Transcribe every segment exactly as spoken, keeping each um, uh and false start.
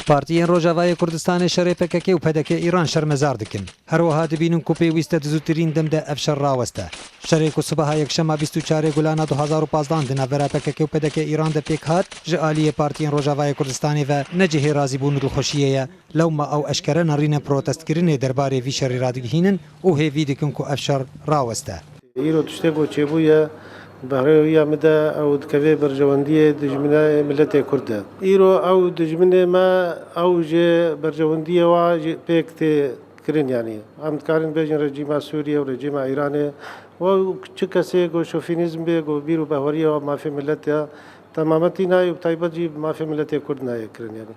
Partiyên Rojavayê Kurdistanê şerê P K K û P D K Îran şermezar dikin. Her wiha dibînin ku pêwîst e di zûtirîn dem de ev şer raweste. Şerê ku sibeha yekşema bîst û çarê Gulana du hazar û pazdan di navbera P K K û P D K Îran de pêk hat, ji aliyê Partiyên Rojavayê Kurdistanê ve ne cihê razîbûn û dilxweşiyê ye. Lewma ew eşkere nerîne protestkirinê derbarê vî şerî radigihînin û hêvî dikin ku ev şer raweste. Îro tiştê ku çêbûye, bi hêviya min de ew dikeve berjewendiyê dijminê miletê Kurd de. Îro ew dijminê me, ew jê berjewendiyê wa jê pêk tê kirin, yanî em dikarin bêjin rejîma Sûriye û rejîma Îranê. Û çi kesê ku şofînîzm bê, ku bîr û behweriyê wa mafê milet ya, temametî nayê û bi taybet jî bi mafê miletê Kurd nayê kirin, yanî.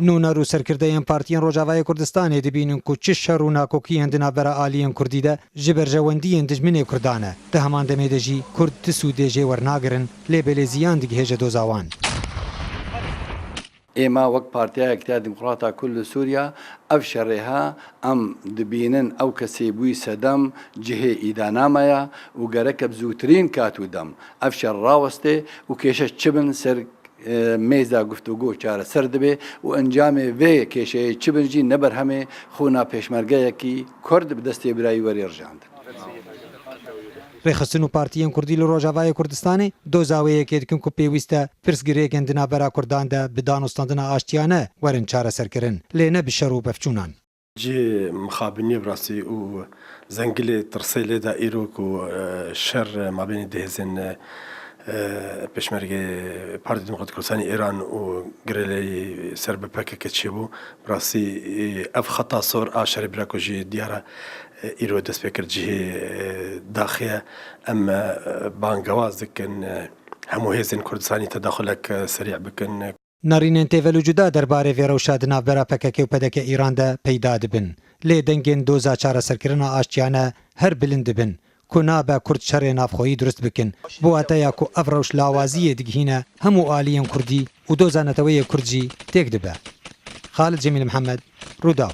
Nûner û serkirdeyên partiyên Rojavayê Kurdistanê dibînin ku çi şer û nakokiyên di navbera aliyên Kurdî de ji berjewendiyên dijminê Kurdan e. Di heman demê de jî Kurd ti sûdê jê wernagirin, lê belê ziyan digihêje doza wan. Êma wek Partiya Yekîtiya Demokrata Kurd li Sûriya ev şerê ha, em dibînin ew kesê bûyî sedem cihê îdana me ya û gereke bi zûtirîn kat û dem ev şer rawestê û kêşe çi bin ser, e, mêza guftûgo çareser dibe û encamê vê kêşeyê çi bin jî ne berhemê xwîna pêşmergeyekî Kurd bi destê birayî werê rijandin. Rêxistin û partiyên Kurdî li Rojavayê Kurdistanê doza wê yekê dikin ku pêwîst e pirsgirêkên di navbera Kurdan de bi danûstandina aştiyane werin çareserkirin, lê ne bi şer û pevçûnan. Cihê mixabiniyê bi rastî û zengilê tirsê lê de îro ku, e, şer mabênê du hêzên, e, pêşmergê Partiya Demokratîk Kurdistanê Îran û gerîlayê ser bi P K K çêbû, bi rastî, e, ev xeta sor a şerê bira ku jî diyar e, îro dest pê kir cihê, e, daxê ye. Em, e, bangewaz dikin, e, hemû hêzên Kurdistanî tedaxulek, e, serî bikin. Nerînên têvel û cuda derbarê vê rewşa di navbera P K K û P D K Îran de peyda dibin. Lê dengên doza çareserkirina aştiyane her bilind dibin, ku nabe Kurd şerê navxweyî durust bikin. Bi wateya ku ev rewş lawaziyê digihîne hemû aliyên Kurdî û doza neteweyê Kurd jî têk dibe. Xalid Cemîl Mihemed, Rûdaw.